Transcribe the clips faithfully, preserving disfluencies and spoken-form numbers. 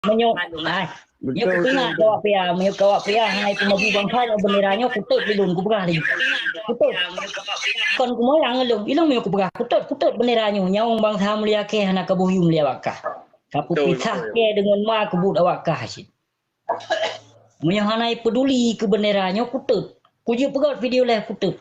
Meunyoe, ah, nyoe kupeugah keu awak P A, meunyoe keu awak P A hana ipeumaju bansa nyoe, bendera nyoe kutot lé lôn, kupeugah lé. Kutot. Kon kumoyang lôn, ilôn meunyoe kupeugah, kutot, kutot bendera nyoe, nyawöng bansa mulia kèe hana kaboh yum lé awak kah. Kapeupisah kèe deungon ma keubuet awak kah cit. Meunyoe hana ipeuduli keu bendera nyoe, kutot. Kujeuet peugöt video lé kutot.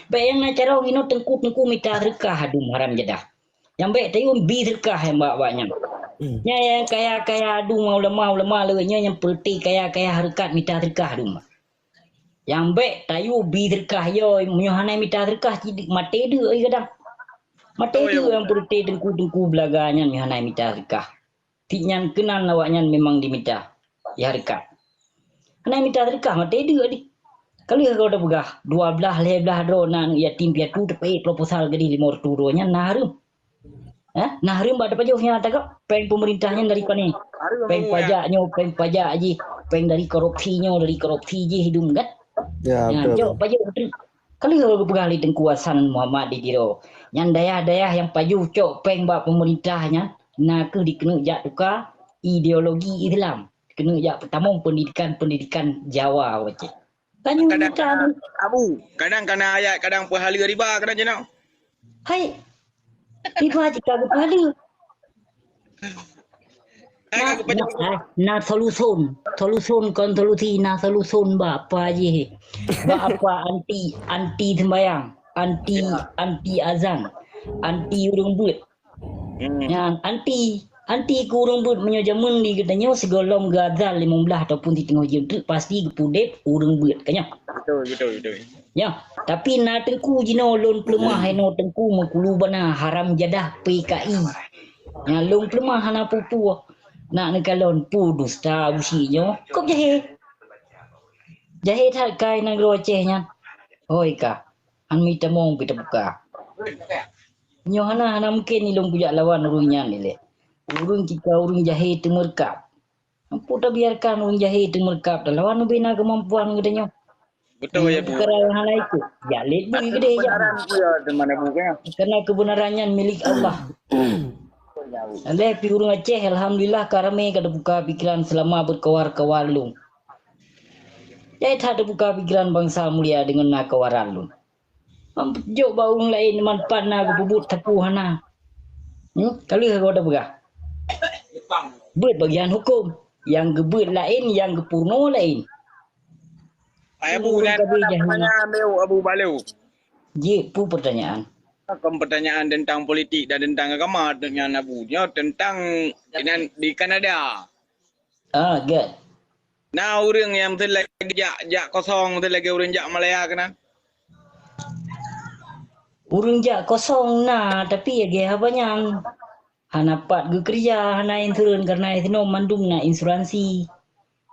Bèk nyang na carông inoe teungku-teungku mita seudeukah, adum haram jadah. Nyang bèk tayue bi seudeukah nyang bak-bak nyan. Nyan nyang kaya-kaya adum ulama-ulama lagèe nyoe nyang peureuté kaya-kaya hareukat mita seudeukah adum. Nyang bèk tayue bi seudeukah yo, meunyoe hana mita seudeukah cit maté deuk ai kadang. Maté deuk nyang peureuté teungku-teungku beulaga nyan meunyoe hana mita seudeukah. Cit nyan keunan awaknyan memang dimita, ya hareukat. Hana mita seudeukah maté deuk di. Ka lheueh goe tapeugah, dua blaih lhèe blaih droe na aneuk yatim piatu teupeuék proposal gadih limong reutôh droe nyan na hareuem. Eh, na hareuem bak tapajoh nyan tagak, péng peumeurintah nyan dari pané. Péng pajak nyoe, péng pajak jih, péng dari korupsi nyoe, dari korupsi jih hidung kan? Ya, betul. Jok pajoh beutôi. Ka lheueh geupeugah lé Teungku Hasan Muhammad di Tiro, nyan dayah-dayah nyang pajoh cok péng bak peumeurintah nyan na kheueh dikeuneuk jak tuka ideologi Islam, dikeuneuk jak peutamong pendidikan-pendidikan Jawa wacé. Tanyoe kadang mita kana, Abu, kadang kana ayat, kadang peuhaleue riba, kadang jinoe. Hai, riba jika geupahala. Hai, na, aku pajak na, ah, na solusi. Solusi kon solusi, na solusi bak apa jih? Bak apa anti, anti sembayang, anti, ya, anti azan, anti ureueng beuet. Hmm. Nyan anti, anti keu ureueng beuet meunyoe jameun di geutanyoe sigohlom geuazan limong blaih ataupun siteungoh jeuem teuk pasti geupudeb ureueng beuet ka nyoe. Betul, betul, betul. Ya, tapi na teungku jinoe lôn peuleumah, hmm, inoe teungku meukulu bana haram jadah P K I. Nyan lôn peuleumah hana peue-peue. Nak neukalon peue dusta busi nyoe. Kop jahé. Jahé that kai nanggroe Aceh nyan. Hôi ka. Han mita mong geuteubuka. Nyoe hana, hana mungken ilôn kujak lawan ureueng nyan ilèe. Ureueng cit ka ureueng jahé teumeureukab. Ampu tabiarkan ureueng jahé teumeureukab, talawan ubé na keumampuan geutanyoe. Beutôi, ya, Bu. Peukara nyang hana ikôt, jak lét bui keudéh jak. Keubeunaran, Bu, ya, di mana, Bu, ya? Karena keubeunaran nyan milék Allah. Aléh pih ureueng Aceh, alhamdulillah, ka ramé ka teubuka pikeran seulama beukawan-kawan lôn. Jai that teubuka pikeran bansa mulia deungon na kawaran lôn. Jok bak ureueng laén manfaat na geupeubuet sapeue hana. Hmm? Ka lheueh gata peugah. Beuet bagian huköm. Nyang geubeuet laén, nyang geupeurunoe laén. Hai Abu, ureueng nyan ka beuet jahé. Pertanyaan lé Abu Baleu. Jeuet peue pertanyaan? Bukan pertanyaan tentang politik dan tentang agama nyan Abu. Nyoe tentang inan di Kanada. Ah, gèt. Na ureueng nyang meuteun lagèe jak, jak kosong, meuteun lagèe ureueng jak Malaya keunan? Ureueng jak kosong na, tapi lagèe haba nyan hana pat geukeureuja, hana insurans, karena sinoe mandum na insuransi.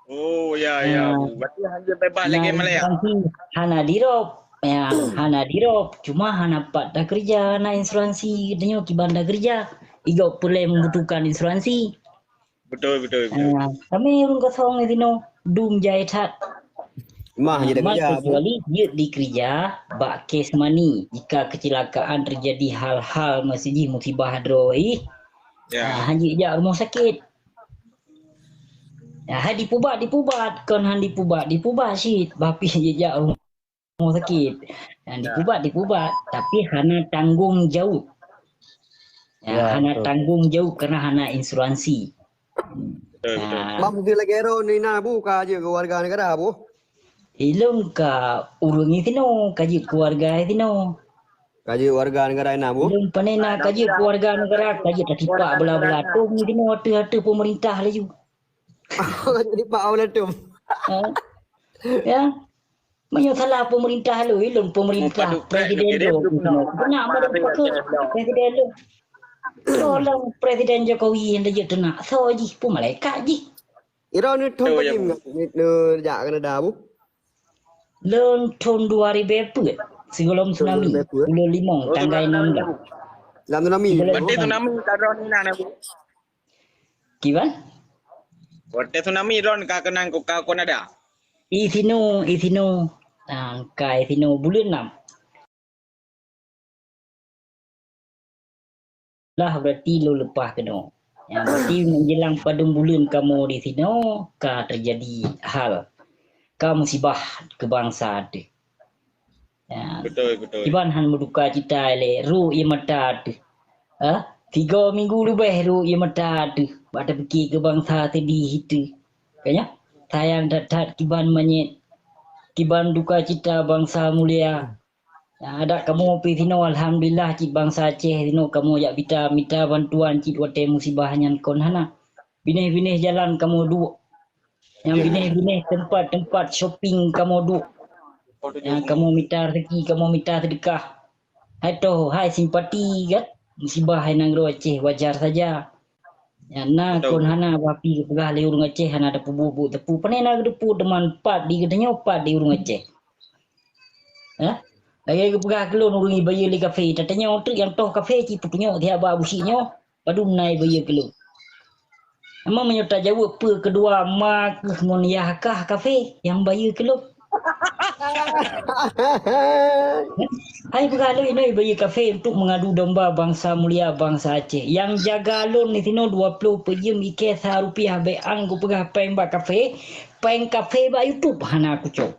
Oh, ya, ya, ah, Bu. Berarti hana bebas lagèe Malaya. Insuransi hana dirop. Ya, hana dirop. Cuma hana pat takeureuja, hana insuransi. Geutanyoe kiban takeureuja. Igob peureulèe membutuhkan insuransi. Betul, betul, betul. Ah, kami ureueng kosong di sinoe dum jai that. Mah, ah, jeuet dikeureuja, Bu. Kecuali jeuet dikeureuja bak cash money. Jika kecelakaan terjadi hal-hal masih jih musibah droe, ya, ah, han jeuet jak rumoh sakét. Ah, hai dipubat, dipubat. Kon han dipubat, dipubat cit. Bah pih jeuet jak rumoh rumoh sakét. Yang dikubat, dikubat, tapi hana tanggong jaweueb. Ya, hana tanggong jaweueb karena hana insuransi. Betul, betul. Nah. Bang, mungkin lagèe droeneuh na, Bu, ka jeuet keu warga negara, Bu? Ilôn ka ureueng sinoe, ka jeuet keu warga sinoe. Ka jeuet warga negara na, Bu? Ilôn pane na ka jeuet keu warga negara, ka jeuet tatipak bela-bela tom sinoe ateueh-ateueh pemerintah laju. Ka jeuet tipak bela tom. Ha? Ya. Meunyoe salah pemerintah lôn, ilôn pemerintah presiden lôn. Keuneuk meudong pakeue presiden lôn. Tolong Presiden Jokowi nyang jeuet teunak. Soe jih, peue malaikat jih. Droeneuh thon padum neujak Kanada, Bu? Lôn thon dua ribèe peuet, sigohlom tsunami. Ulôn limong, tanggai enam belas. Lam tsunami. Berarti tsunami ka droeneuh inan, Bu? Kiban? Watèe tsunami droeneuh ka keunan ka Kanada? Isinoe, isinoe. Ah, ka isinoe buleuen nam. Lah berarti lôn leupah keunoe. Ya, berarti menjelang padum buleuen kamoe di sinoe ka teujadi hal, ka musibah keu bansa teuh. Ya. Beutôi, beutôi. Kiban han meuduka cita lé, rôk ie mata teuh. Ha? Tiga minggu leubeh rôk ie mata teuh. Bak tapike keu bansa seudeh teuh. Ka nyan? Sayang that-that kiban manyét, kiban duka cita bansa mulia. Ya, adak kamoe pi sinoe, alhamdulillah, cit bansa Aceh sinoe kamoe jak mita, mita bantuan cit watée musibah nyan kon hana. Binéh-binéh jalan kamoe duek. Nyang binéh-binéh teumpat-teumpat shopping kamoe duek. Nyang kamoe mita rezeki, kamoe mita seudeukah. Hai toh, hai simpati kan? Musibah hai nanggroe Aceh wajar saja. Nyang na kon hana bah pi geupeugah lé ureuëng Aceh hana tapeubuet buet teupeu. Pane na geuteupeue teuma pat di geutanyoe, pat di ureuëng Aceh. Eh? Lagée geupeugah keu lôn ureuëng ibayeue lé kafé, tatanyoe teuk nyang toh kafé cit peutunyok siat bak Abu Syik nyoe, padum na ibayeue keu lôn. Ama meunyoe tajaweueb peue keudua ma keuh ngon yah kah kafé nyang bayeue keu lôn. Hai peugah lôn inoe ibayeue kafé untuk mengadu domba bansa mulia bansa Aceh. Nyang jaga lôn di sinoe dua ploh peuet jeuem ikée sa rupiah bék ang kupeugah péng bak kafé, péng kafé bak YouTube hana kucok.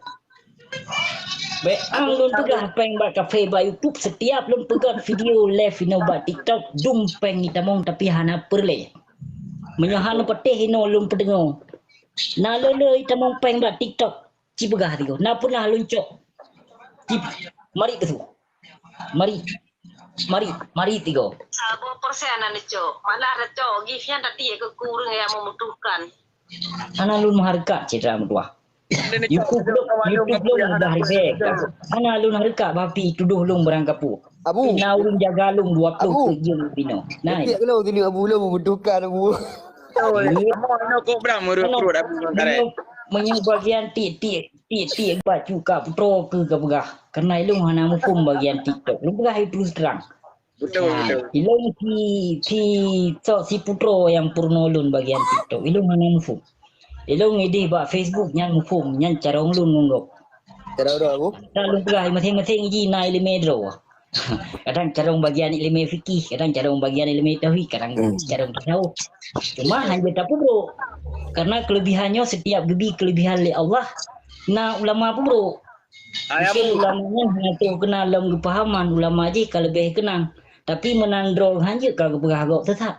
Bék ang lôn peugah péng bak kafé bak YouTube, setiap lôn peugah video live inoe bak TikTok, dum péng itamong tapi hana peureulée. Meunyoe hana patéh inoe lôn peudeungoe. Na le-le itamong péng bak TikTok, ci peugah tigo. Na peunah lôn cok. Ci, mari keu su. Mari. Mari, mari tigo. Saboh persen na neucok. Malah neucok. Gift nyan tadi keu kureueng nyang membutuhkan. Hana lôn meuhareukat cit ram tuah. YouTube lôn, YouTube lôn mudah ribet. Hana lôn hareukat bah pi tudoh lôn barang kapu. Abu. Na ureuëng jaga lôn dua ploh Abu. Peuet jeuem binoe. Nah. Tiek lôn sini Abu lôn membutuhkan Abu. Iya. Meunyoe, meunyoe bagian tiek-tiek, tiek-tiek bacut ka putroe keu ka peugah. Karena ilôn hana muphom bagian TikTok. Lôn peugah terus terang. Betul, nah, betul. Ilôn si, si, sok si putroe nyang peurunoe lôn bagian TikTok. Ilôn hana muphom. Ilôn ideh bak Facebook nyan muphom, nyan carông lôn ngon gob. Carông droe, Abu? Nah, lôn peugah, masing-masing ji na ileumé droe. Kadang carông bagian ileumé fikih, kadang carông bagian ileumé tauhid, kadang carông tasawuf. Cuma hana tapeubrok. Karena kelebihan nyoe setiap geubi kelebihan lé Allah, na ulama peubrok. Mungkin ulama nyan hana teuh keunan lom geupahaman, ulama jih ka leubeh keunan. Tapi meunan droe hanjeuet ka geupeugah gob teusat.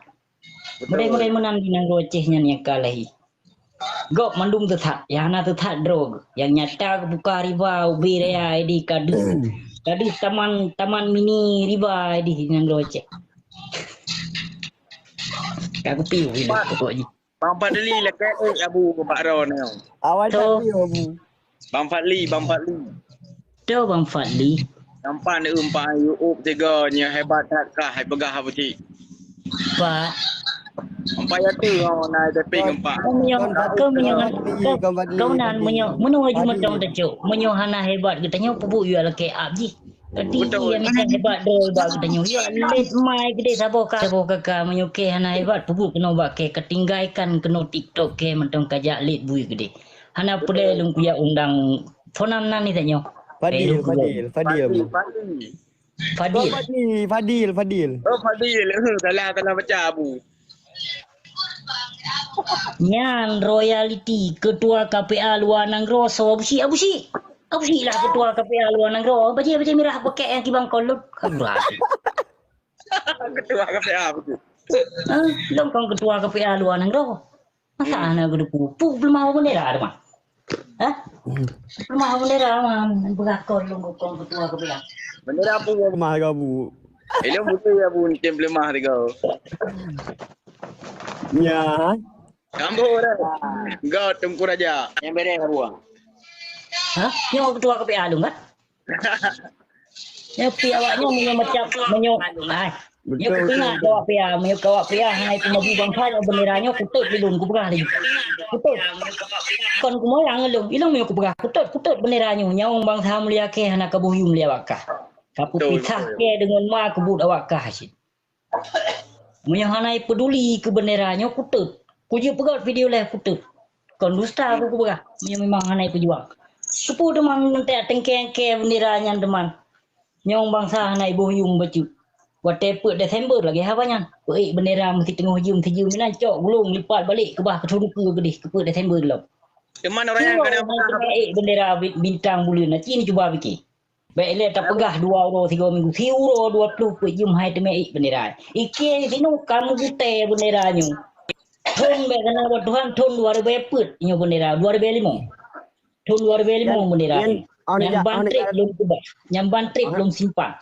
Betul. Modai-modai meunan di nanggroe Aceh nyan nyang ka lahé. Gob mandum teusat, nyang hana teusat droe. Nyang nyata geubuka riba, ubé raya di kadeuh. Kadeuh taman, taman mini riba di nanggroe Aceh. Ka kupiôh hidup pokok jih. Bang Fadli lakée ék Abu bak droeneuh. Awai Fadli, Abu. Bang Fadli, Bang Fadli. Toh Bang Fadli. Nampak ni umpan YouTube tiga nyoe hebat that kah hai peugah Abu Cik. Pak. Nampak ya tu orang nak taping empat. Kau menyang, kau menyang, kau, kau nan menyang, meunyoe aju mantong tacok. Meunyoe hana hebat geutanyoe peubuet yue lakée ap jih. Kati iya mita hebat droe bak geutanyoe. Ya, lét mai keudeh saboh ka, saboh ka ka meunyoe kée hana hebat, peubuet keunoe bak kée, katinggaikan keunoe TikTok kée mantong kajak lét bui keudeh. Hana peudeh lôn kujak undang phon nan ni tanyoe. Fadil, Fadil, Fadil. Fadil. Fadil, Fadil, Fadil. Oh, Fadil. Salah, salah baca, Abu. Nyan royaliti ketua K P A luwa nanggroe soe Abu Syik, Abu Syik. Abu Syik lah ketua K P A luwa nanggroe. Bajée, bajée mirah pakai nyang kibang kolot. Ketua K P A betul. Ha? Lôn kon ketua K P A luwa nanggroe. Masa hana geudeupu? Pu peuleumah bendera teuma. Ha? Peuleumah bendera mah beugakon lôn kon ketua K P A. Bendera pu peuleumah ka bu. Ilôn beutôi ya bu, tem peuleumah tiga. Nya. Ambo dah. Go Teungku Raja. Nyang bereh ka buang. Ha? Nyoe ketua K P A lôn kan? Nyoe pi awak nyoe meunyoe macam meunyoe, ai. Nyoe keupeue ingat kawak P A, meunyoe kawak P A hana itu maju bangsa nyoe bendera nyoe kutot lé lôn kupeugah lé. Kutot. Kon kumoyang lôn, ilôn meunyoe kupeugah kutot, kutot bendera nyoe nyawong bangsa mulia keh hana kaboh yum lé awak kah. Kapupisah keh deungon ma keubut awak kah cit. Meunyoe hana peduli keu bendera nyoe kutot. Kujeuet peugah video lé kutot. Kon dusta aku kupeugah, meunyoe memang hana ipeujuang. Keupeue teuma teuntèe tengke-tengke bendera nyan teuma? Nyang bansa hana iboh yuem bacut. Watèe peuet Desember lagèe haba nyan. Peuék bendera meusi teungoh jeuem sijeuem inan cok gulong lipat balek keubah keu teungku keudeh keu peuet Desember lom. Teuma orang nyan kena ék bendera bi-, bintang buleuen na, ci ni cuba pike. Bèk lé tapeugah dua uroe sigoe minggu, siuroe dua ploh peuet jeuem hai teumé ék bendera. Ike sinoe kamoe gutèe bendera nyoe. Thon bèk kana buat Tuhan, thon dua ribèe peuet nyoe bendera, dua ribèe limong. Thon dua ribèe limong bendera. Nyan ban trép lôn keubah, nyan ban trép lôn simpan.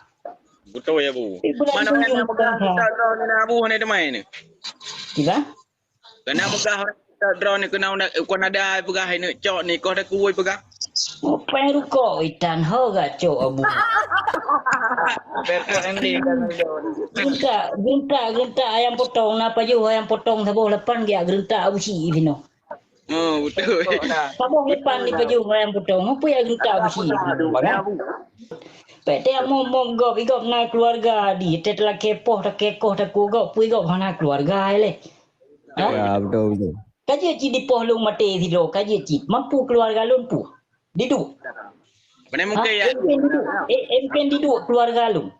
Beutôi ya, Bu. Mana orang nak peugah kita droe ni, Abu, hana teumai ni? Kiban? Kena peugah droe ni kena kon ada peugah ini cok ni koh dah kuwoi peugah. Mupai rukok itan ho gak cok abu. Berkat nanti kan. Gerentak, gerentak, gerentak ayam potong. Napa jauh ayam potong saboh lapan gak gerentak abu si sinoe. Oh, betul. Saboh lapan di pajoh ayam potong. Apa ya gerentak abu si? Pete mau mau gop igop na keluarga di. Tete laki poh tak koh tak gop pui gop hana keluarga ai leh. Ha? Ya, betul, betul. Kaji cit dipoh lôn maté sidroe, kaji cit. Mampu keluarga lôn pu. Diduek. Mana mungkin ya? Mungkin diduek. Eh, eh, mungkin diduek keluarga lôn.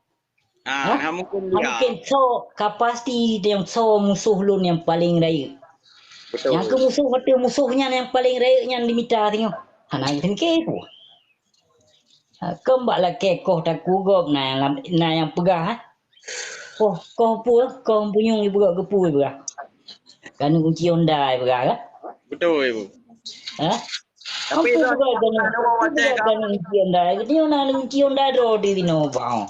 Ah, ha? Mungkin dia. Mungkin so kapasti yang so musuh lôn yang paling rayeuk. Betul. Yang ke musuh, betul musuh nyan yang paling rayeuk nyan dimita tengok. Hana tengke pu. Ha, keu bak lakèe koh takugop na nyang lam, na nyang peugah, eh. Koh, koh peue, koh punyueng ipeugah keu peue ipeugah. Kanu kunci Honda ipeugah, kan? Betul, Ibu. Ha? Tapi peugah kanu, peugah kanu kunci Honda. Keu nyoe na kunci Honda droe di sinoe, bah.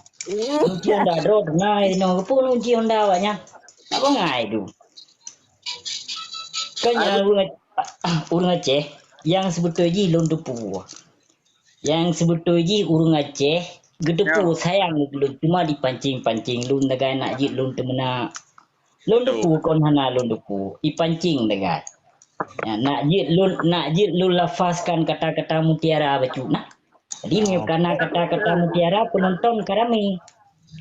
Kunci Honda droe na di sinoe. Keu peue kunci Honda awak nyan? Nak bangai tu. Kan nyang ureueng, ureueng Aceh, nyang seubeutoi jih lôn teupeue. Nyang seubeutoi jih ureueng Aceh geuteupeue sayang lôn, cuma dipancing-pancing lôn lagèe nak jeuet lôn teumeunak. Lôn teupeue kon hana lôn teupeue, ipancing lagèe. Ya, nak jeuet lôn, nak jeuet lôn lafazkan kata-kata mutiara bacut nah. Jadi, meunyoe kana kata-kata mutiara, penonton ka ramé.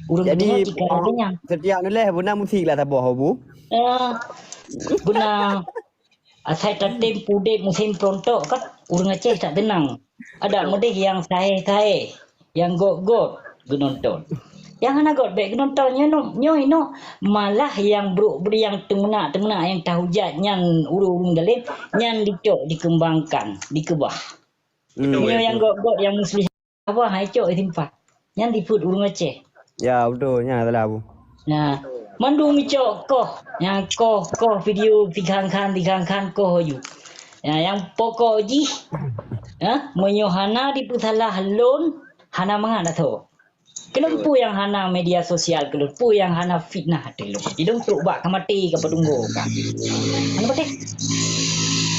Ureueng teupeue jih ka ramé nyan. Setiap nuléh beuna musik lah saboh, Bu. Ya, beuna. Asai tatem pudeb musém peurontok kan, ureueng Aceh tak teunang. Adak meudeh nyang sahe-sahe, nyang göt-göt geunonton. Nyang hana göt bèk geunonton, nyoe, nyoe inoe malah nyang brok, nyang teumeunak-teumeunak, nyang tahujat, nyang ureueng-ureueng dalem, nyan dicok, dikeumbangkan, dikeubah. Betul. Nyoe nyang göt-göt, nyang muslihat. Apa hai cok isimpan? Nyan dipeuet ureueng Aceh. Ya, beutôi. Nyan salah, Bu. Nah, mandum icok koh. Nyang koh, koh video tigang khan, tigang khan koh aju. Ya, nyang pokok jih, ha, meunyoe hana dipeusalah lôn, hana mangat atau. Keu lôn peue nyang hana media sosial keu lôn, peue nyang hana fitnah ateueh lôn. Ilôn trok bak ka maté ka padunggo ka. Hana patéh.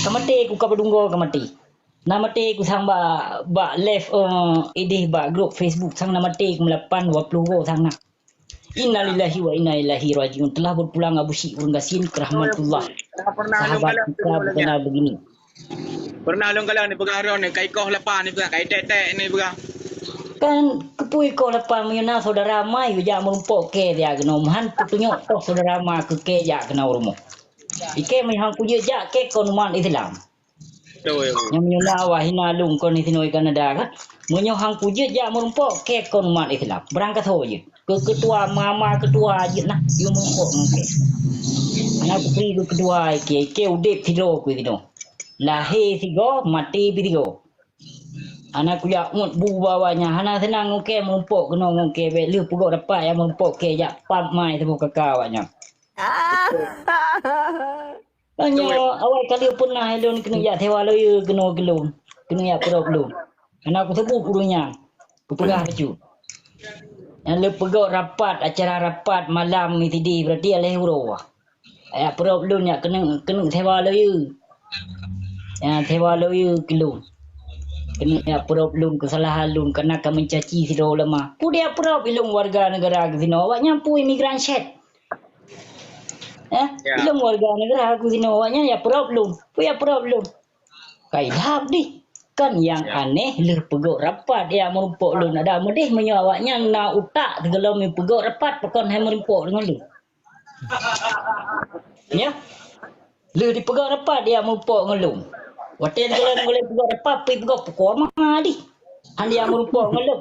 Ka maté ku ka padunggo ka maté. Na maté kusang bak, bak live, eh, idéh bak grup Facebook sang na maté ku meulapan dua ploh go sang na. Innalillahi wa inna ilaihi rajiun. Telah berpulang Abu Syik ureueng gasien ke rahmatullah. Sahabat kita berkenal begini. Pernah lôn kalon ni peugah droe ni, kai koh lapan ni peugah, kai tek-tek ni peugah. Kan keupeue koh lapan meunyoe na saudara mai jak meurumpok kèe dia keunoe, meuhan peutunyok koh saudara ma keu kèe jak keunoe rumoh. Ikèe meuhan kujeuet jak kèe kon umat Islam. Betul. Nyang meunyoe na awak hina lôn kon di sinoe Kanada kan. Meunyoe hang kujeuet jak meurumpok kèe kon umat Islam. Beurangkasoe jeuet. Keu ketua mama ketua jeuet nah, yue meurumpok ngon kèe. Hana kupri keu ketua ikèe, ikèe udép sidroe keu sinoe. Lahé sigoe, maté pih sigoe. Hana kujak ngot bu bak awak nyan, hana seunang ngon kèe meurumpok keunoe ngon kèe, bèk lheueh peugöt rapat nyang meurumpok kèe jak pap mai saboh kaka awak nyan. Nyoe awai kali peunah lôn keuneuk jak sewa lawyer keunoe keu lôn, keuneuk jak peurop lôn. Hana kuseubut ureueng nyan, kupeugah bacut. Nyang lôn peugöt rapat, acara rapat malam sideh, berarti aléh uroe. Jak peurop lôn nyan keuneuk, keuneuk sewa lawyer. Nyan sewa lawyer keu lôn. Keuneuk jak peurop lôn keusalahan lôn, kareuna ka meucaci sidroe ulama. Peue jak peurop ilôn warga negara keu sinoe, awak nyan peue imigran syèt. Eh, ilôn warga negara keu sinoe, awak nyan jak peurop lôn. Peue jak peurop lôn? Kai dhab dih. Kan nyang aneh lheueh peugöt rapat jak meurumpok lôn. Adak meudeh meunyoe awak nyan na utak sigohlom peugöt rapat, pakon hai meurumpok deungon lôn. Ya? Lheueh dipeugöt rapat jak meurumpok ngon lôn. Watèe teukalon gulèe peugah dapat, pi peugah pukon ma di. Han jak meurumpok ngon lôn.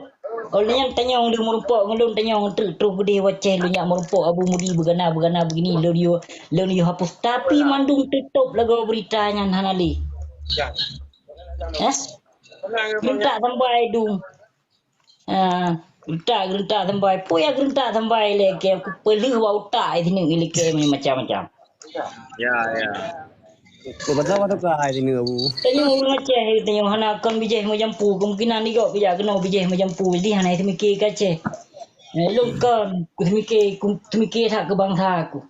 Óh lheueh nyan tanyong lôn meurumpok ngon lôn, tanyong treuk troh keudeh u Aceh lôn jak meurumpok Abu Mudi beugana-beugana begini, lôn yue, lôn yue hapus. Tapi mandum teutôb lagoe beurita nyan hana lé. Eh? Minta sampai dum. Ah, geureuntak, geureuntak sampai. Peue ya geureuntak sampai lé kèe, peulheueh bak utak ai sineuk lé kèe macam-macam. Ya, ya. Beutôi, beutôi ka ai sineuk, Abu. Tanyoe ureueng Aceh, tanyoe hana kon bijèh meujampu, kemungkinan di gob bijak keunoe bijèh meujampu, jadi hana teumike ka Aceh. Eh, lôn kon, ku teumike, ku teumike that keu bansa ku.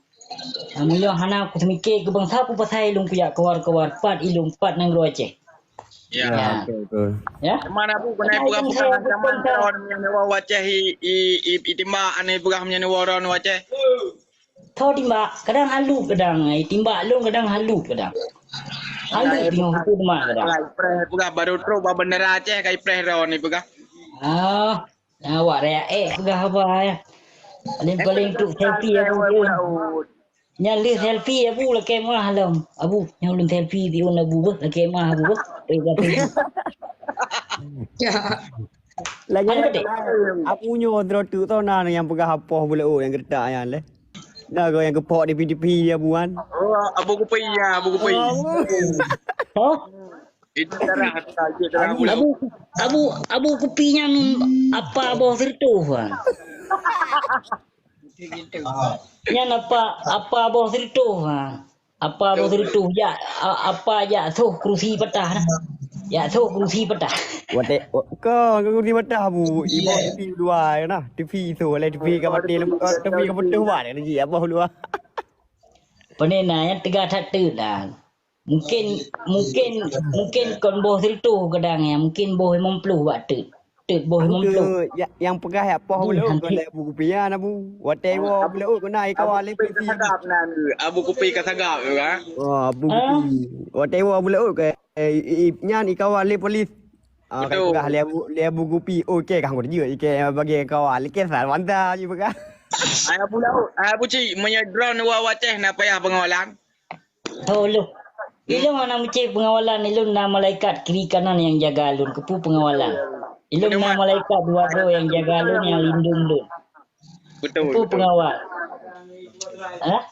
Meunyoe hana ku teumike keu bansa ku, pasai lôn kujak keuwar-keuwar, pat ilôn, pat nanggroe Aceh. Ya. Ya. Betul, betul. Ya. Cuman Abu kena peugah-peugah ancaman droe meunyoe nyoe Aceh i, i, i, i timbak ane peugah meunyoe nyoe droe Aceh. Tho timbak, kadang halu kadang, eh, timbak lôn kadang halu kadang. Halu tengok hukum mak kadang. Kai preh peugah baru trok bak bandara Aceh kai preh droe ni peugah. Ah, awak raya eh peugah apa ya. Paling-paling tu selfie ya. Nyan lheueh selfie Abu lakèe meuah lom. Abu, nyoe lôn selfie di un Abu beuh, lakèe meuah Abu beuh. Eh, kata. Lagèe Abu nyoe droe tu tau na nyang peugah apoh buleuôt nyang geutak nyan lé. Na go nyang geupok di pipi Abu kan? Oh, Abu Kupi ya, Abu Kupi. Oh. Itu darah, itu darah Abu, Abu, Abu, Abu Kupi nyan apa boh sirtoh kan? Nyan apa, apa boh sirtoh, ha. Apa boh sirtoh, jak, a-, apa jak soh kerusi patah nah. Jak soh kerusi patah. Watèe, wa-, ka, ka kerusi patah, Bu. Iboh TV dua, nah. TV tu, oleh TV ka mati, ka TV ka putus, wah, dia ji, apa dua. Pane na, nyan teuga that teuk dah. Mungkin, mungkin, mungkin kon boh sirtoh kadang ya, mungkin boh limong ploh bak teuk. Teuk boh limong ploh. Aku tu, ya, nyang peugah ya poh buleuôt kon lé Abu Kupi nyan, Abu. Watèe iwoe buleuôt kon na ikawa lé polisi. Abu Kupi ka sagap tu, ha? Oh, Abu Kupi. Watèe iwoe buleuôt ke, eh, i, i, nyan ikawa lé polis. Ah, ka peugah lé Abu, lé Abu Kupi. Okey, ka ngurus jeuet, ikey bagi kawa lé, ikey sal mantap ji peugah. Ai Abu Laôt, ai Abu Cik, meunyoe droe wa Aceh na payah pengawalan. Tho lôn. Ilôn hana meucéh pengawalan, ilôn na malaikat kiri kanan nyang jaga lôn. Keupeue pengawalan? Ilôn na malaikat dua droe nyang jaga lôn, nyang lindong lôn. Betul, betul. Keupeue pengawal? Hah?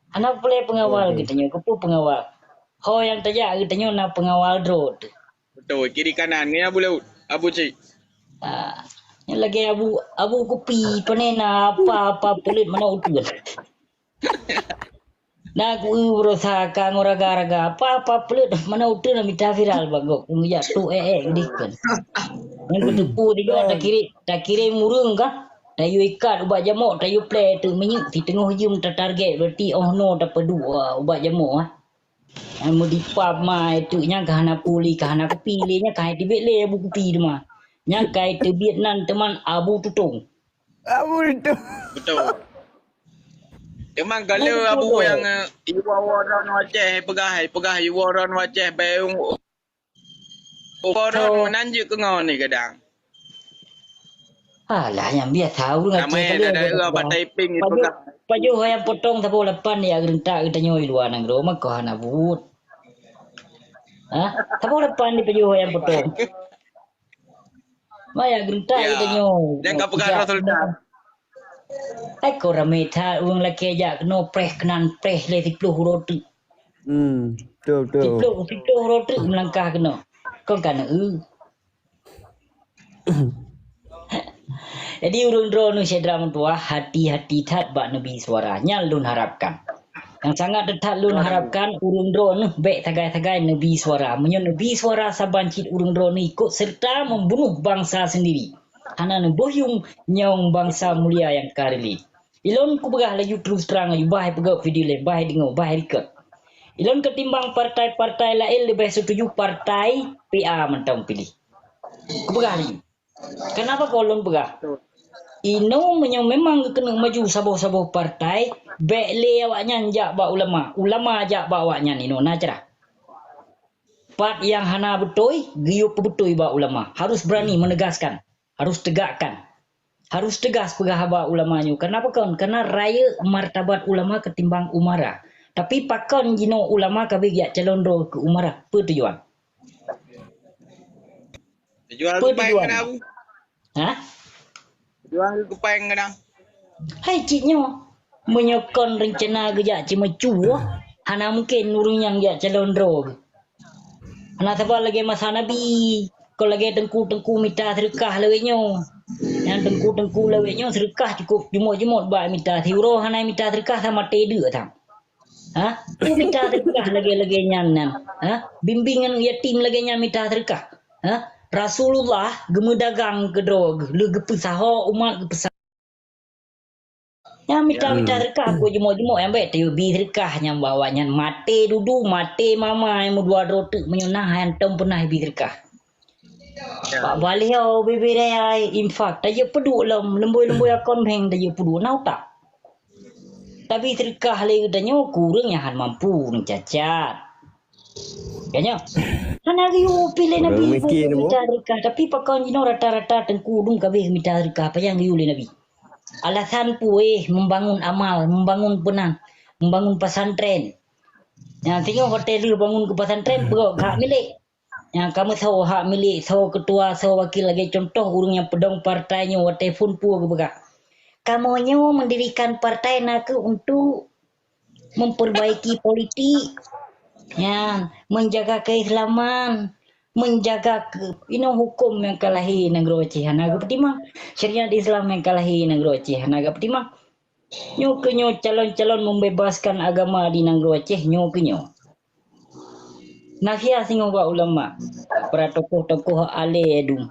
Hana peureulèe pengawal geutanyoe, keupeue pengawal? Ho nyang tajak geutanyoe na pengawal droe teuh. Betul, kiri kanan. Ngieng Abu Laôt, Abu Cik. Ah, nyan lagèe Abu, Abu Kupi, pane na apa-apa peuleut meunan uteuen. Na ku eu beurasa ka ngon raga-raga, apa-apa peuleut meunan uteuen na mita viral bak gob, keu geujak tok èk-èk geudeh kan. Nyan keuteupeu tiga takirém, takirém ureueng ka, tayue ikat ubak jamok, tayue plè teuk minyeuk, siteungoh jeuem tatarget, berarti 'oh noe tapeuduek ubak jamok, ah. Nyan meudipap ma, teuk nyan ka hana puli, ka hana kupi lé, nyan ka hai teubiet lé Abu Kupi teuma. Nyan ka hai teubiet nan teuma Abu Tutong. Abu Tutong. Betul. Teuma galak Abu nyang, eh, iwoe-woe droe Aceh, peugah, peugah iwoe droe Aceh, bayong, oh, droe meunan jeuet keu ngon ni kadang. Alah, nyang biasa ureueng Aceh. Ramai ada daerah Batai Ping itu kan. Pajoh, pajoh ayam potong saboh lapan ya geurentak geutanyoe luwa nanggroe mah keuh hana buet. Hah? Saboh lapan dipajoh ayam potong. Maya geurentak geutanyoe. Dan ka peugah Rasul dah. Hai ko ramé that ureueng lakèe jak keunoe preh keunan preh lé siploh uroe teuk. Hmm, betul, betul. Siploh, siploh uroe teuk meulangkah keunoe. Kon ka neu. Jadi, ureueng droeneuh syedara meutuwah, hati-hati that bak neubi suara. Nyan lôn harapkan. Nyang sangat that lôn harapkan, ureueng droeneuh bèk sagai-sagai neubi suara. Meunyoe neubi suara saban cit ureueng droeneuh ikot serta membunuh bangsa sendiri. Hana neuboh yuem nyawöng bangsa mulia nyang ka reulée. Ilôn kupeugah laju terus trang laju, bah peugah video lé, bah deungoe, bah record. Ilôn ketimbang partai-partai laén leubeh setuju partai P A mantong piléh. Kupeugah laju. Kenapa keu lôn peugah? Inoe meunyoe memang geukeuneuk maju saboh-saboh partai, bèk lé awaknyan jak bak ulama. Ulama jak bak awaknyan inoe na cara. Pat nyang hana beutôi, geuyue peubeutôi bak ulama. Harus berani menegaskan, harus tegakkan. Harus tegas peugah haba ulama nyoe. Kenapa kon? Karena rayeuk martabat ulama ketimbang umara. Tapi pakon jinoe ulama ka bèk jak calon droe keu umara? Peue tujuan? Jual Peue keupai tujuan? Keunan, Abu? Hah? Jual keupai keunan. Hai cit nyoe. Meunyoe kon reuncana geujak ceumeucue, hana mungken ureuëng nyan geujak calon droe geuh. Hana saban lagée masa Nabi, kon lagée teungku-teungku mita seudeukah lawét nyoe. Nyang teungku-teungku lawét nyoe seudeukah cukôp jumôt-jumôt bak mita, siuroe hana mita seudeukah, sa maté deuk that. Ha? Peue mita seudeukah lagée-lagée nyan nyan? Ha? Bimbéngan yatim lagée nyan mita seudeukah? Ha? Rasulullah geumeudagang keudroe geuh, lheueh geupeusaho umat geupeusaho. Nyang mita-mita seudeukah, peue jumôt-jumôt nyang bék teubi seudeukah nyang bahwa nyan maté dudu, maté mama nyang meudua droe teuk meunyoe na hantom peunah ibi seudeukah. Bak baliho bibé raya infak, tajeuet peuduek lom, lumbôi-lumbôi akon bank tajeuet peuduek, na utak. Tapi seudeukah lé geutanyoe keu ureuëng nyang hana mampu, ureuëng cacat. Ka nyoe. Hana geuyue pih lé Nabi mita seudeukah, tapi pakon jinoe rata-rata teungku dum ka abéh mita seudeukah, pajan geuyue lé Nabi. Alasan peue, membangun amal, membangun peunan, membangun pesantren. Nyang singoh watée lheueh bangun keu pesantren, peugah hak milék. Nyang ka meusoe hak milék, soe keutua, soe wakil lagée cuntoh ureuëng nyang peudong partai nyoe watée phon peue geupeugah. Kamoe nyoe mendirikan partai na kheueh untuk memperbaiki politik, nyan, menjaga keislaman, menjaga ke, inoe huköm nyang ka lahé nanggroe Aceh hana geupeutimang, syariat Islam nyang ka lahé nanggroe Aceh hana geupeutimang. Nyoe keuh nyoe calon-calon membebaskan agama di nanggroe Aceh nyoe keuh nyoe. Nasihat singoh bak ulama, para tokoh-tokoh alée dum.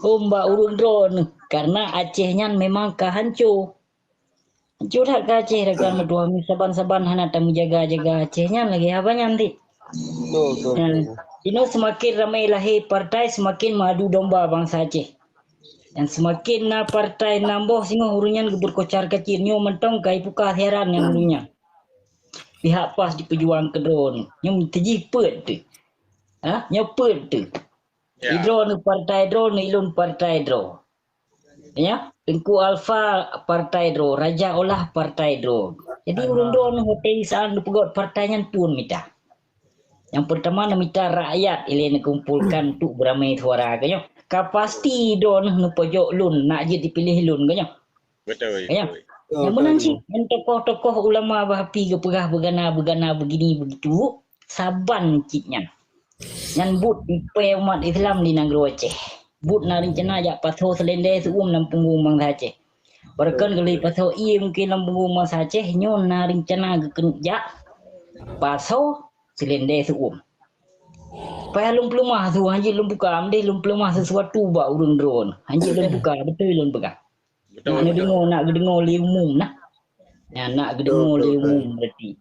Hom bak ureuëng droeneuh, karena Aceh nyan memang ka hanco. Hanco that ka Aceh rakan meutuha, saban-saban hana tameujaga-jaga Aceh nyan lagée haba nyan dit. Betul, betul, betul. Inoe seumaken ramé lahé partai, seumaken meuadu domba bansa Aceh. Dan seumaken na partai nam boh singoh ureuëng nyan geubeuet kocar kacir nyoe mantong ka ipuka siaran nyan ureuëng nyan. Pihak pas jipeujuang keu droeneuh. Nyoe teujih peuet teuh. Ha? Nyoe peuet teuh. Ya. Idroeneuh partai droeneuh, ilôn partai droe. Ya, Teungku Alfa partai droe, Raja Olah partai droe. Jadi, ureuëng droeneuh watée isaan neupeugét partai nyan phon mita. Nyang peurtama neumita rakyat ilée neukumpolkan untuk beuramé suara, ka nyoe. Ka pasti droeneuh neupojok lôn, nak jeuet dipiléh lôn, ka nyoe. Betul, betul. Nyang meunan cit, ngon tokoh-tokoh ulama bah pi geupeugah beugana-beugana beugini beugitu, saban cit nyan. Nyan buet ipée umat Islam di nanggroe Aceh. Buet na reuncana jak pasoe seulendé seuuem lam punggong bansa Aceh. Beureukan geulheueh pasoe ié mungken lam punggong bansa Aceh, nyoe na reuncana geukeuneuk jak pasoe seulendé seuuem. Payah lôn peuleumah su, hanjeuet lôn buka, meudeh lôn peuleumah sesuatu bak ureuëng droeneuh. Hanjeuet lôn buka, beutôi lôn peugah. Betul, nak betul. Neudeungoe, nak geudeungoe lé umum nah. Ya, nak geudeungoe lé umum berarti.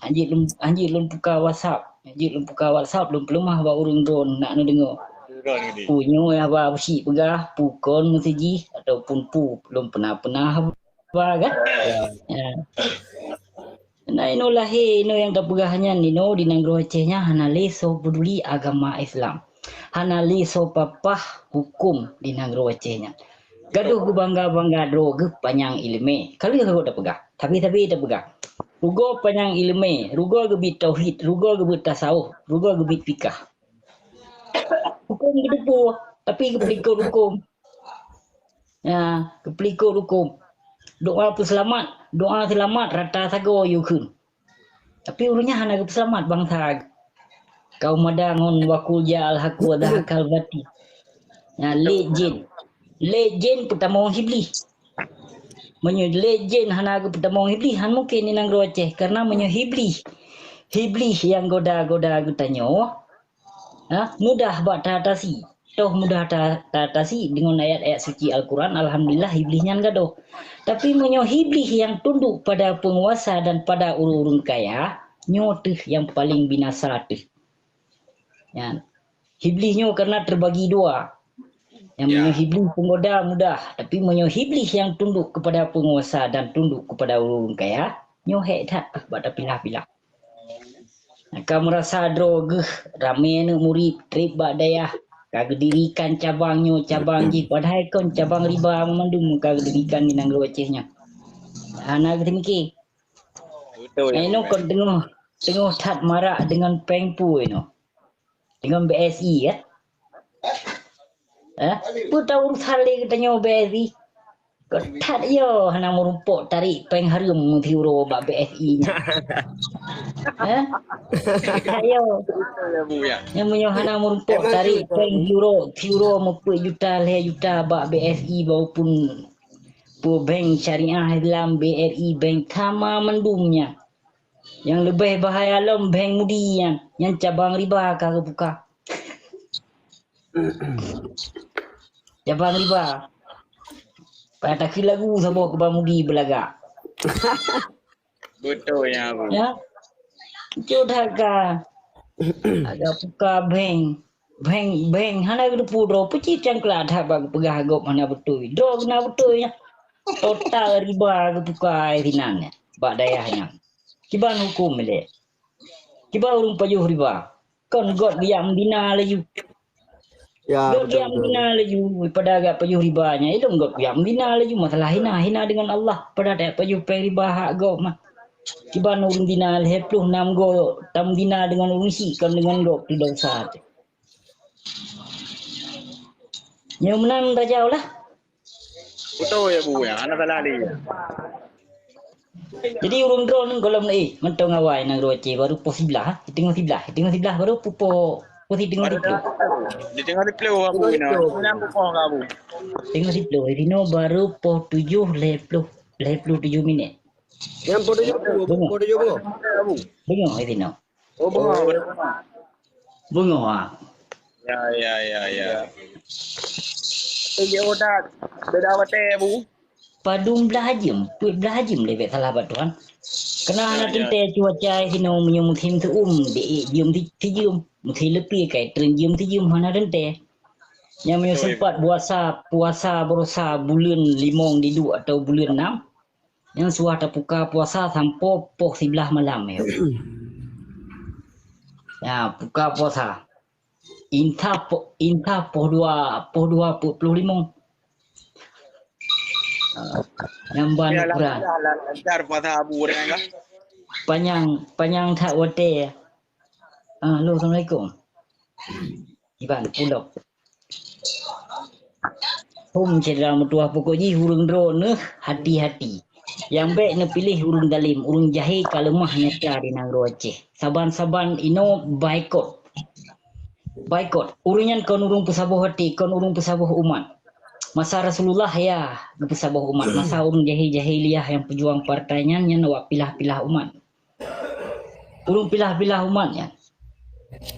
Hanjeuet lôn, hanjeuet lôn buka WhatsApp. Hanjeuet lôn buka WhatsApp, lôn peuleumah bak ureuëng droeneuh nak neudeungoe. Ureuëng droeneuh. Peue nyoe haba beusi peugah, peue kon meuseujih, ataupun peue lôn peuna-peuna haba kan? Ya. Ya. Na inoe lahé, inoe nyang tapeugah nyan, inoe di nanggroe Aceh nyan hana lé soe peuduli agama Islam. Hana lé soe papah huköm di nanggroe Aceh nyan. Gadôh geubangga-bangga droe geuh panyang iéleumé. Ka lheueh rot tapeugah, sabe-sabe tapeugah. Rugoe panyang iéleumé, rugoe geubiet tauhid, rugoe geubiet tasawuf, rugoe geubiet fikah. Huköm geuteupeue, tapi geupeulikot huköm. Ya, geupeulikot huköm. Doa peuseulamat, doa seulamat rata sagoe yue kheun. Tapi ureuëng nyan hana geupeuseulamat bansa. Kaum mada ngon wa qul ja'al haqq wa zahaqal batil. Ya, lé jén. Lé jén peutamong Iblih. Meunyoe lé jén hana geupeutamong Iblih, han mungken di nanggroe Aceh. Karena meunyoe Iblih, Iblih nyang goda-goda geutanyoe, ha, mudah bak taatasi. Toh mudah ta-, taatasi deungon ayat-ayat suci Al-Quran, alhamdulillah, Iblih nyan gadôh. Tapi meunyoe Iblih nyang tunduk pada penguasa dan pada ureuëng-ureuëng kaya, nyoe teuh nyang paleng binasa teuh. Nyan. Iblih nyoe karena terbagi dua. Nyang meunyoe Iblih penggoda mudah, tapi meunyoe Iblih nyang tunduk kepada penguasa dan tunduk kepada ureuëng kaya, nyoe hék that bak tapilah-pilah. Ka meurasa droe geuh ramé aneuëk murit treb bak dayah, ka geudirikan cabang nyoe cabang jih, padahai kon cabang riba mandum ka geudirikan di nanggroe Aceh nyan. Hana geuteumiké. Betul. Inoe kon teungoh, teungoh that marak deungon péng peue inoe. Deungon B S I, ya? Eh? Peue ta urusan lé geutanyoe B S I? Kok that yo hana meurumpok tarék péng hareuem siuroe bak B S I nyan? Eh? That yo. Nyang meunyoe hana meurumpok tarék péng siuroe, siuroe meupeuet juta, lhèe juta bak B S I maupun peue bank syariah Islam, B R I Bank, sama mandum nyan. Nyang leubeh bahaya lom bank Mudi nyan, nyan cabang riba ka geubuka. Cabang riba. Payah takheun lagu saboh keu Bang Mudi beulagak. Beutôi nyan, Abu. Ya. Cut that ka. Agak buka bank. Bank, bank hana geuteupeue droe, peucit cangkla that bak geupeugah gob hana beutôi. Droe hana beutôi nyan. Total riba geubuka sinan nyan bak dayah nyan. Kiban huköm ilèe. Kiban ureueng pajoh riba. Kon gob geujak meudina laju. Ya, betul, betul. Gob geujak meudina laju, pada agak pajoh riba nyan. Ilôn gob geujak meudina laju, masalah hina, hina deungon Allah. Pada tak pajoh péng riba hak gob mah. Kiban ureueng dina lhèe ploh nam gob, tameudina deungon ureueng syiek, kon deungon gob tu desya teuh. Nyoe meunan tajaweueb lah. Beutôi ya, Bu, ya. Hana salah lé. Jadi ureueng droeneuh gohlom, eh, mantong awai nanggroe Aceh baru poh siblaih, ha? Siteungoh siblaih, siteungoh siblaih baru pu-, poh, poh siteungoh siblaih. Di teungoh siblaih, Abu, inoe. Mana buka, Abu? Siteungoh siblaih, di sinoe baru poh tujoh lhèe ploh, lhèe ploh tujoh minèt. Nyang poh tujoh, poh tujoh, Abu. Beungoh di sinoe. Oh, beungoh, beungoh. Beungoh, ha. Ya, ya, ya, ya. Tapi dia udah beda watèe, Bu. Padum blaih jeuem, peuet blaih jeuem lé bèk salah bak Tuhan. Keunan hana teuntèe cuaca sinoe meunyoe musim seu'uem, di jeuem si-, sijeuem, musim leupie kai treun jeuem sijeuem, hana teuntèe. Nyang meunyoe sempat puasa, puasa barosa buleuen limong diduek atau buleuen nam, nyang suah tapuka puasa sampoe poh siblaih malam, ya. Ya, puka puasa. Inta po-, inta poh dua, poh dua peuet ploh limong. Ah, nyang ban ukuran. Lancar puasa Abu dengan kah? Panyang, panyang that watèe. Ah, halo, assalamualaikum. Iban, pulo. Hom syedara meutuwah, pokok jih ureueng droeneuh hati-hati. Nyang bèk neupiléh ureueng dalem, ureueng jahé ka leumah nyata di nanggroe Aceh. Saban-saban inoe baikot. Baikot. Ureueng nyan kon ureueng peusaboh até, kon ureueng peusaboh umat. Masa Rasulullah ya geupeusaboh umat. Masa ureueng jahé-jahiliyah nyang peujuang partai nyan, nyan awak pilah-pilah umat. Ureueng pilah-pilah umat nyan.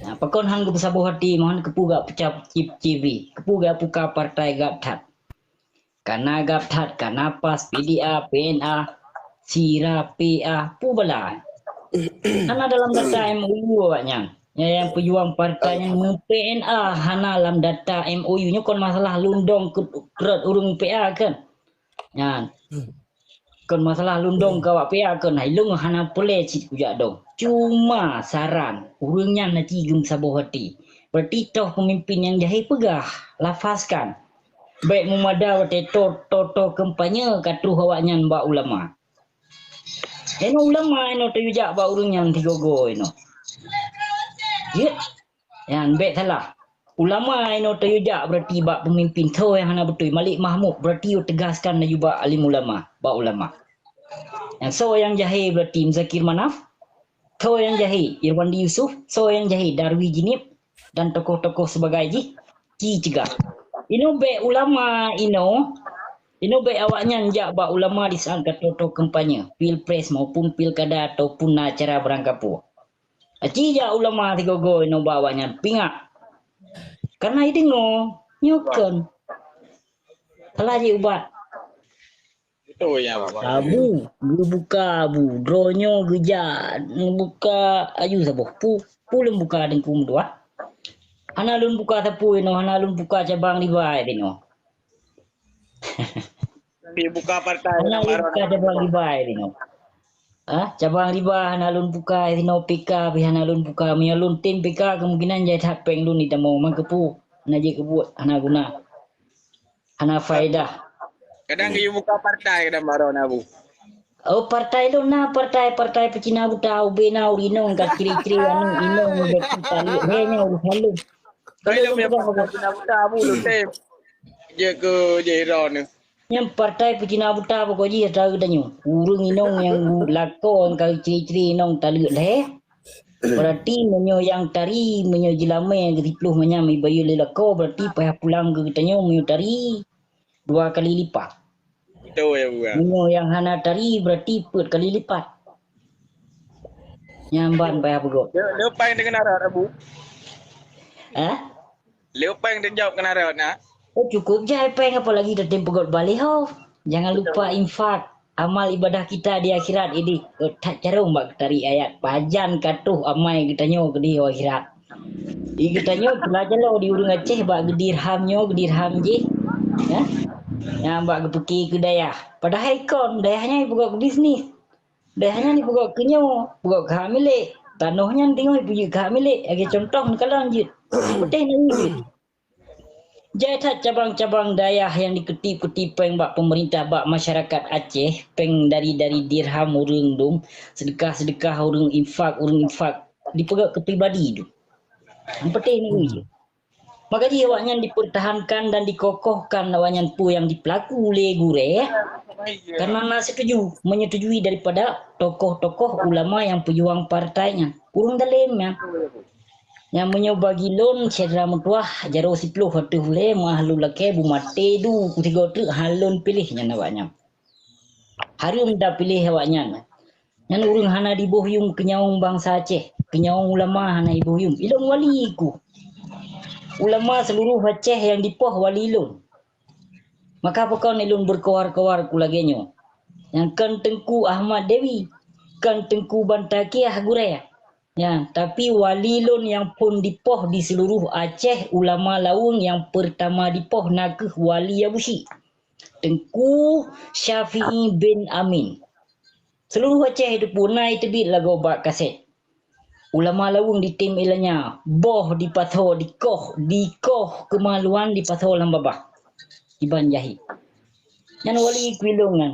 Nah, pakon han geupeusaboh até, mohon keupeue gak peucab cip-, cibi, keupeue gak puka partai gab that. Kana gab that, kana PAS, P D A, P N A, Sira, P A, peue bala. Hana dalam data M O U awak nyan. Nyang, nyang peujuang partai nyan meu-P N A hana lam data M O U. Nyoe kon masalah lundong keu-, keurot ureueng P A kan. Nyan. Kon masalah lundong keu awak P A kon, hai lôn hana peureulèe cit kujak dong. Cuma saran, ureueng nyan na ci geumeusaboh até. Berarti toh peumimpin nyang jahé peugah, lafazkan. Bèk meumada watèe to-, to-, to kampanye ka troh awak nyan bak ulama. Inoe ulama inoe tayue jak bak ureueng nyan sigoe-goe inoe. Jeuet. Nyan bèk salah. Ulama inoe tayue jak berarti bak peumimpin soe nyang hana beutôi. Malik Mahmud berarti teugaskan laju bak alim ulama, bak ulama. Nyan soe nyang jahé berarti Muzakir Manaf, soe nyang jahé Irwandi Yusuf, soe nyang jahé Darwi Jinib dan tokoh-tokoh sibagai jih, ci cegah. Inoe bèk ulama inoe, inoe bèk awak nyan jak bak ulama di saat ka to-, to kampanye, pilpres maupun pilkada ataupun na acara barangkapeue. Aci jak ulama sigoe-goe inoe bak awak nyan pingat. Karena ideungoe, nyoe kon. Salah jih ubat. Beutôi, ya, Bang. Abu, geubuka Abu. Droeneuh geujak, geubuka aju saboh. Pu-, peue lôn buka Teungku meutuwah. Hana lôn buka sapeue inoe, hana lôn buka cabang riba inoe. Dibuka partai. Hana lôn buka cabang riba inoe. Ah, cabang riba hana lôn buka, inoe P K pih hana lôn buka. Meunyoe lôn tem P K, kemungkinan jai that péng lôn ditamong. Man keupeue? Hana jeuet keu buet, hana guna. Hana faedah. Kadang geuyue buka partai kadang baroe na, Bu. Oh, partai lôn na partai, partai peucina buta, ubé na ureueng inong ka ciri-ciri anu inong beuki tali. He nyoe ureueng lôn. Kalau lôn bukan buta, buta bu lôn tem. Je ke je ira ni. Nyang partai peucina buta pokok jih ata geutanyoe. Ureueng inong nyang lakoe nyang ka ciri-ciri inong taleuek lhèe. Berarti meunyoe nyang tari, meunyoe jilamé geutiploh manyam ibayeue lé lakoe, berarti payah pulang keu geutanyoe meunyoe tari dua kali lipat. Betul ya, Buya. Meunyoe nyang hana tari, berarti peuet kali lipat. Nyan ban payah peugöt. Lé, lé péng teukeuna rot, Abu? Eh? Lé péng teujaweueb keuna rot na? Oh, cukup jai péng, apalagi tatem peugöt baliho. Jangan lupa infak. Amal ibadah kita di akhirat ini. Oh, that carông bak geutari ayat. Pajan ka toh amai geutanyoe keudeh akhirat. Di geutanyoe pula jaloe di ureueng Aceh bak geudirham nyoe, geudirham jih. Ya? Nyang bak geupeuki keu dayah. Padahai kon, dayah nyan ipeugöt keu bisnis. Dayah nyan ipeugöt keu nyoe, peugöt keu hak milék. Tanoh nyan teungoh ipeujeuet keu hak milék. Lagèe contoh neukalon jeuet. Putih neu jeuet. Jai that cabang-cabang dayah nyang dikeutip-keutip péng bak peumeurintah, bak masyarakat Aceh, péng dari, dari dirham ureueng dum, seudeukah-seudeukah ureueng infak, ureueng infak, dipeugöt keu pribadi dum. Nyang putih neu jeuet. Maka jih awaknyan dipertahankan dan dikokohkan awaknyan peue nyang dipeulaku lé gurèe, karena na setuju, menyetujui daripada tokoh-tokoh ulama nyang peujuang partai nyan. Ureueng dalem nyan. Nyang meunyoe bagi lôn syedara meutuwah, jaroe siploh ateueh ulèe, meuah lôn lakèe, bumaté du, kutigo treuk han lôn piléh nyan awaknyan. Hareuem tapiléh awaknyan. Nyan ureueng hana diboh yuem keu nyawöng bansa Aceh, keu nyawöng ulama hana iboh yuem. Ilôn wali ku. Ulama seuluruh Aceh nyang dipoh wali lôn. Maka pakon ilôn beukoar-koar ku lagèe nyoe. Nyang kon Teungku Ahmad Dewi, kon Teungku Bantaqiah gurèe. Ya, tapi wali lôn nyang phon dipoh di seuluruh Aceh, ulama laweueng nyang peurtama dipoh na kheueh Wali Abusyik, Teungku Syafi'i bin Amin. Seuluruh Aceh teupeue na iteubiet lagoe bak kasét. Ulama laweueng ditem ilanya, boh dipasoe, dikoh, dikoh keumaluan dipasoe lam babah. Iban jahé. Nyan wali ku ilôn nyan.